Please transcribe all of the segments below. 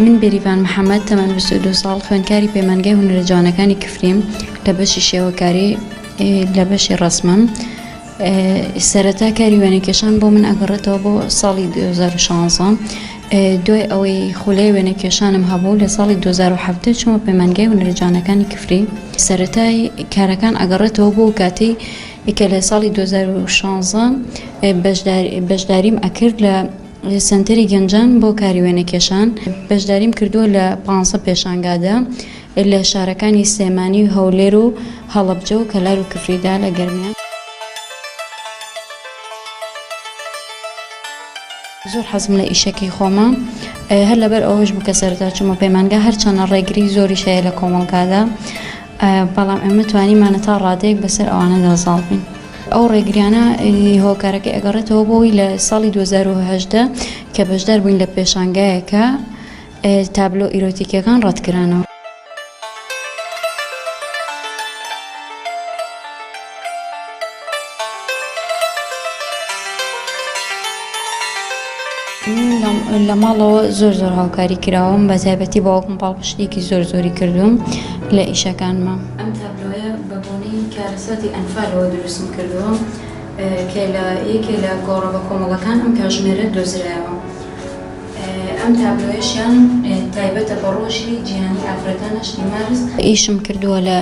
من بێریڤان محەمەد تەمەن 22 ساڵ خوێندکاری پەیمانگای هونەرە جوانەکانی کفریم لە بەشی شێوەکاری لە بەشی ڕەسمم سەرەتا کاری وێنەکێشان بۆ من ئەگەڕێتەوە بۆ ساڵی 2016 دوای ئەوەی خولەی وێنەکێشانم هەبوو لە ساڵی 2017 چوومە پەیمانگای هونەرە جوانەکانی کفری سەرەتای کارەکان ئەگەڕێتەوە بۆ کاتەی کە لە ساڵی 2016 بەشداریم ئەکرد لە سەنتەری گەنجان بۆ کاری وێنەکێشان بەشداریم کردووە لە پانزە پێشانگادا لە شارەکانی سلێمانی و هەولێر و هەڵەبجە و کەلار و کفریدا لە گەرمیان. زۆر حەزم لە ئیشەکەی خۆمە هەر لەبەر ئەوەش بوو کە سەرەتا چوومە پەیمانگا هەرچەندە ڕێگری زۆریش هەیە لە کۆمەڵگادا بەڵام ئێمە توانیمانە تا ڕادەیەک بەسەر ئەوانەدا زاڵ بین. ئەو ڕێگریانە هۆکارەکەی ئەگەڕێتەوە بۆ ئەوەی لە ساڵی 2018 کە بەشدار بووین لە پێشانگایەکە تابلۆ ئیرۆتیکیەکان ڕەتکرانەوە. لە ماڵەوە زۆر زۆر هاوکاری کراوم بە تایبەتی باوکم پاڵپشتێکی زۆر زۆری کردوم لە ئیشەکانما. ئەم تابلۆیە بە بۆنەی کارەساتی ئەنفالەوە دروستم کردووە کە لە یەکێ لە گۆڕە بە کۆمەڵەکان ئەم کاژمێرە دۆزرایەوە. ئەم تابلۆیەشیان تایبەتە بە ڕۆژی جیهانی ئافرەتان هەشتی مارس. ئیشم کردووە لە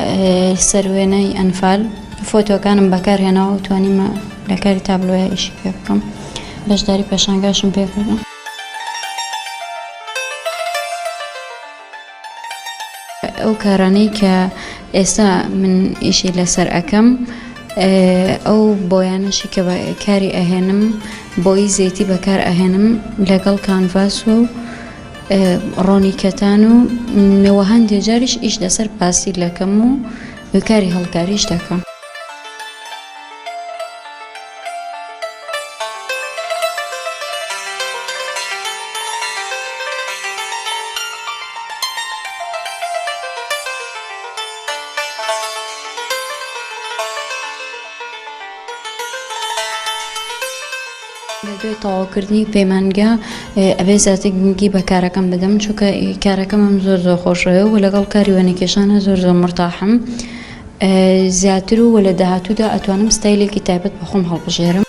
سەر وێنەی ئەنفال فۆتۆکانم بەکار هێناوە و توانیمە لە کاری تابلۆیا ئیشی پێ بکەم بەشداری پێشانگاشم پێ کردووە. ئەو کارانەی کە ئێستا من ئیشی لەسەر ئەکەم ئەو بۆیانەشی کە کاری ئەهێنم بۆی زەیتی بەکار ئەهێنم لەگەڵ کانڤاس و ڕۆنی کەتان و نەوە هەندێ جاریش ئیش لەسەر پاسیل دەکەم و کاری هەڵکاریش دەکەم. لە دوای تەواوکردنی پەیمانگا ئەبێ زیاتر گرنگی بە کارەکەم بدەم چونکە کارەکەمم زۆر زۆر خۆشەوێ و لەگەڵ کاری وێنەکێشانە زۆر زۆر مرتاحم زیاتر و لە داهاتوودا ئەتوانم ستایلێکی تایبەت بە خۆم هەڵبژێرم.